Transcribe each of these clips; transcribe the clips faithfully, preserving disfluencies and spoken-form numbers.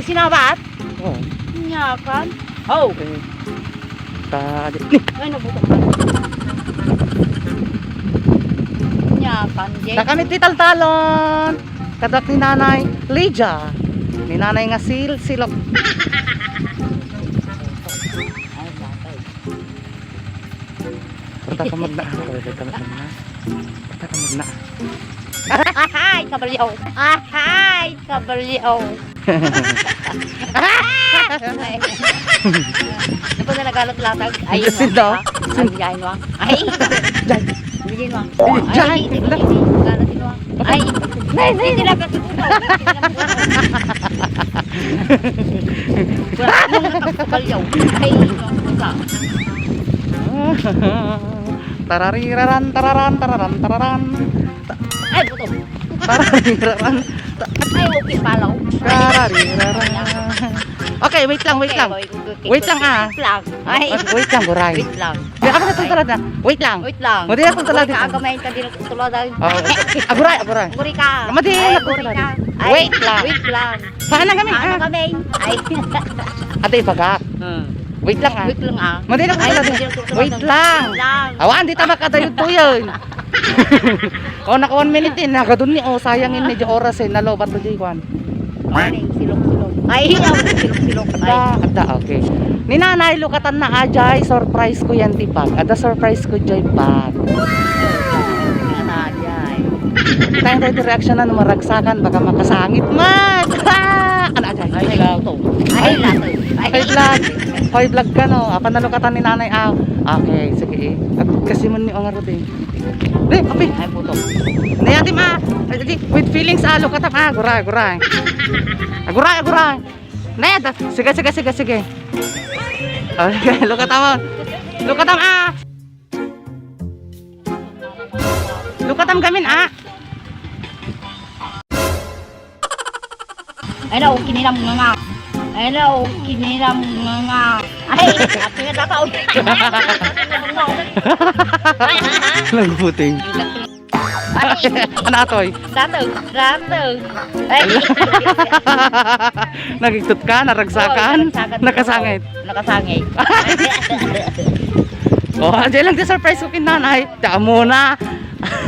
Sinabat? Oh. Nyakan. Oh. Eh, ta-, di-, ni. Ay, nabutok na. Nyakan, Jay. Nakami ti taltalon. Kaduak ni Nanay Lydia. Ni Nanay nga sil-, silok. Ay, matay. Porta ka magna. Porta ka magna. Porta ka magna. Ahay, kabalyaw. Ahay, kabalyaw. Ay. Ako na nagalat latag. Ay, Hindi, yun, Sid, no? ah. Ay, Sid. Ay, yun, ah. Ay. Diyan. Hindi, yun, ah. Diyan. Ay, hindi, hindi, hindi. Galat, yun, ah. Ay. Nay, nay. Hindi lang kasi puto. Wala, nung nakapagpalyaw. Ay, yun, ah. Tarariraran, tararan, tararan, tararan. Ay, buto. Tarariraran. Ay, okay, palaw. Tarariraran. Okay, wait lang, wait lang. Okay, okay, Wait lang, okay. ah. Wait lang. Ay. Wait lang, guray. Wait lang. Di ako natutulad na. Wait lang. Wait lang. Madi ako tulad Wait, dito. aga, may ka din ako tulad, ay. Oh, aguray, aguray. Guri ka. Madi Ay, ako guri tulad. ka. Ay, Wait lang. wait lang. Saan na kami? Ano Ah. kami? Ay. Ate, ibagak. Hmm. Wait lang, ah. Wait lang, ah. Madi na Ay, pagkakadali. madi na pagkakadali. Wait lang. Wait lang. Awan, di tama ka tayo to yun. Oh, naka one minute din. Nagadun ni, oh, sayang yun. Medyo oras eh. Nalobat to, J one. Ay, silok-silok. Ay, silok-silok. Ay. Adda, adda, okay. Ni Nanay, lukatan na, ajay. Surprise ko yan, ti bag. Adda surprise ko, joy bag. Ano, ajay? Tayo tayo ti reaction na, no maragsakan, baka makasangit man. Ah! Ano, ajay? Ay, lato. Ay, lato. Ay, Ay, vlog. Hoy, vlog ka, no? Apan nalukatan ni Nanay, ah. Okay, sige, eh. Ag-, kasi man ni Ongar, eh. Di, kape. Ay, puto. Di, ate, ma. Ay, di, with feelings, ah, lukatan, ah. Aguray, aguray. Aguray, aguray. Ne, da-, sige, sige, sige, sige. Okay, lukatan mo. Lukatan, ah. Lukatam gamin, ah. Ay, na, okay nilam nga nga. Ay, na, okay nilam nga nga. Ay, ate nga tataon. Nagputing. Ay, Ano, atoy? Dato, dato. Ay. Nagigtot ka, naragsakan, Oo, naragsakan. Nakasangit. Nakasangit. Oh, diyan lang di surprise ko kin nanay. Diyan muna.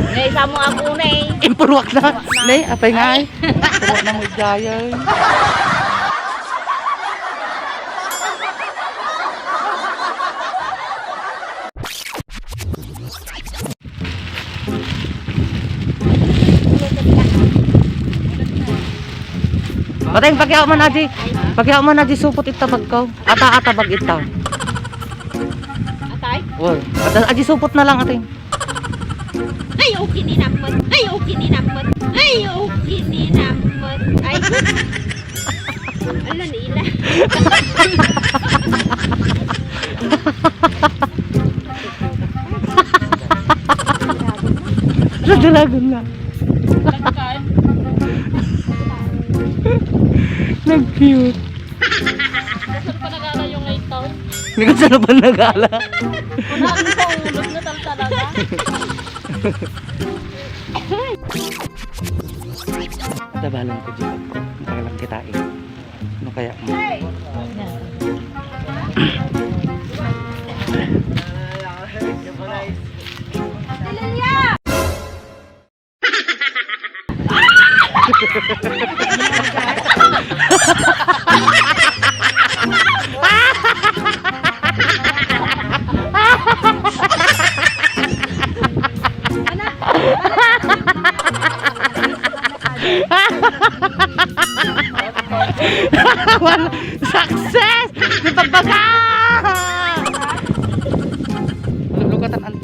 May isa mo ako na eh. Impurwak na. Impurwak na. Ne, apay nga eh. Ay. Impurwak na mo ijayay. Mateng, pakiaw man, Aji. Pakiaw man, Aji, supot ita bagko. Ata, ata bag ita. Atay? Wow. Ata, Aji, supot na lang, Ateng. Ay, okay ni naman. Ay, okay ni naman. Ay, okay ni naman. Ay, ala nila. Sa dalagon na. Nag-cute. Saan pa nag-ala yung ngayon taon? Hindi ko saan pa nag-ala. Unahan ko, ulog na tal-, talaga. Tabalan ko dyan. Ang pakalang kita eh. Ano kaya? Wala. Success! Di pagbaga! Lukatan ang